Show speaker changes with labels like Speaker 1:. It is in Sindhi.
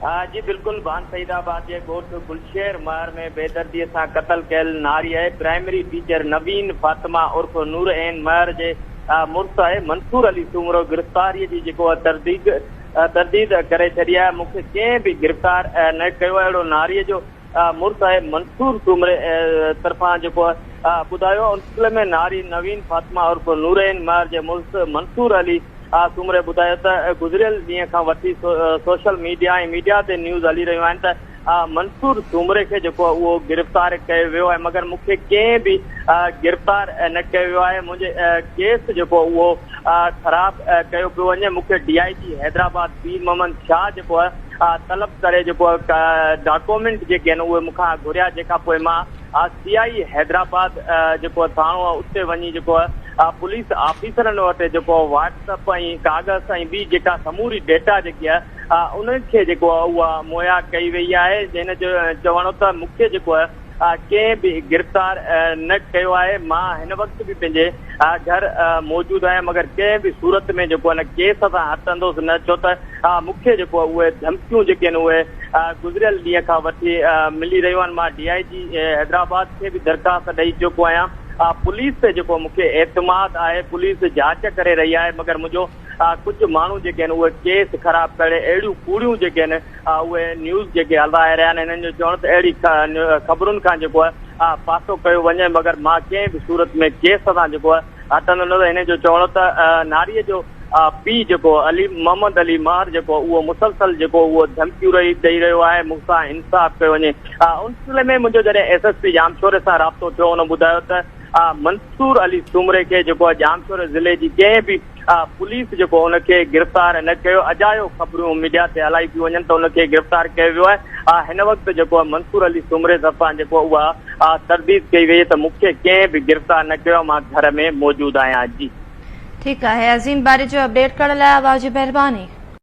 Speaker 1: جي بلڪل ڀان سعيد آباد جي ڳوٺ گلشير مهر ۾ بيدردي سان قتل ڪيل ناري ۽ پرائمري ٽيچر نوين فاطمه عرف نور عين مهر جي مڙس آهي منصور علي سومرو گرفتاري جي جيڪو ترديد ترديد ڪري ڇڏي آهي مون کي ڪنهن به گرفتار نه ڪيو اهڙو ناري جو مڙس آهي منصور سومري طرفان جيڪو ٻڌايو ان سلسلي ۾ ناري نوين فاطمه عرف نور عين مهر جي مڙس منصور علي سومري ٻڌايو ته گذريل ڏينهن کان وٺي سوشل ميڊيا ۽ ميڊيا تي نيوز هلي رهيون آهن ته منصور سومري کي جيڪو اهو گرفتار ڪيو ويو آهي مگر مون کي ڪنهن به گرفتار نه ڪيو ويو آهي منهنجي ڪيس جيڪو اهو خراب ڪيو پيو وڃي مون کي ڊي I جي حيدرآباد پير محمد شاهه جيڪو طلب ڪري جيڪو ڊاڪومينٽ جيڪي آهن اهي مون کان گهريا جنهن کان پوء مان سي آء حيدرآباد جيڪو ٿاڻو آهي اتي وڃي جيڪو پوليس آفيسرن وٽ جيڪو واٽس اپ ۽ ڪاغذ ۽ ٻي جيڪا سموري ڊيٽا جيڪي آهي انهن کي جيڪو اها مهيا ڪئي وئي آهي هن جو چوڻ هو ته مون کي جيڪو ڪنهن به گرفتار نه ڪيو آهي مان هن وقت به پنهنجي گهر موجود آهيان مگر ڪنهن به صورت ۾ جيڪو ان ڪيس سان هٽندوس نه ڇو ته مون کي جيڪو اهي ڌمڪيون جيڪي آهن اهي گذريل ڏينهن کان وٺي ملي رهيون آهن، مان ڊي I جي حيدرآباد کي به درخواست ڏئي چڪو آهيان، پوليس تي جيڪو مون کي اعتماد آهي، پوليس جاچ ڪري رهي آهي، مگر منهنجو ڪجهه ماڻهو جيڪي آهن اهي ڪيس خراب ڪري اهڙيون ڪوڙيون جيڪي آهن اهي نيوز جيڪي هلائي رهيا آهن، هنن جو چوڻ ته اهڙي خبرن کان جيڪو آهي پاسو ڪيو وڃي، مگر مان ڪنهن به صورت ۾ ڪيس تان جيڪو آهي هٽندو نه ته هنن جو چوڻ هو ته ناري جو پيء جيڪو علي محمد علي مهر جيڪو اهو مسلسل جيڪو اهو ڌمڪيون رهي ڏئي رهيو آهي مون سان انصاف ڪيو وڃي ان سلسلي ۾ منهنجو جڏهن ايس ايس پي ڄامشوري سان رابطو ٿيو ان ٻڌايو ته منصور علي سومري کي جيڪو ڄامشوري ضلعي جي ڪنهن به پوليس جيڪو ان کي گرفتار نه ڪيو اجايو خبرون ميڊيا تي هلائي پيون وڃن ته ان کي گرفتار ڪيو ويو آهي هن وقت جيڪو منصور علي سومري طرفان جيڪو اها ترديد ڪئي وئي ته مون کي ڪنهن به گرفتار نه ڪيو مان گهر ۾ موجود آهيان جي.
Speaker 2: ٺيڪ آهي عظيم باريجو اپڊيٽ ڪرڻ لاء اوهان جي مهرباني.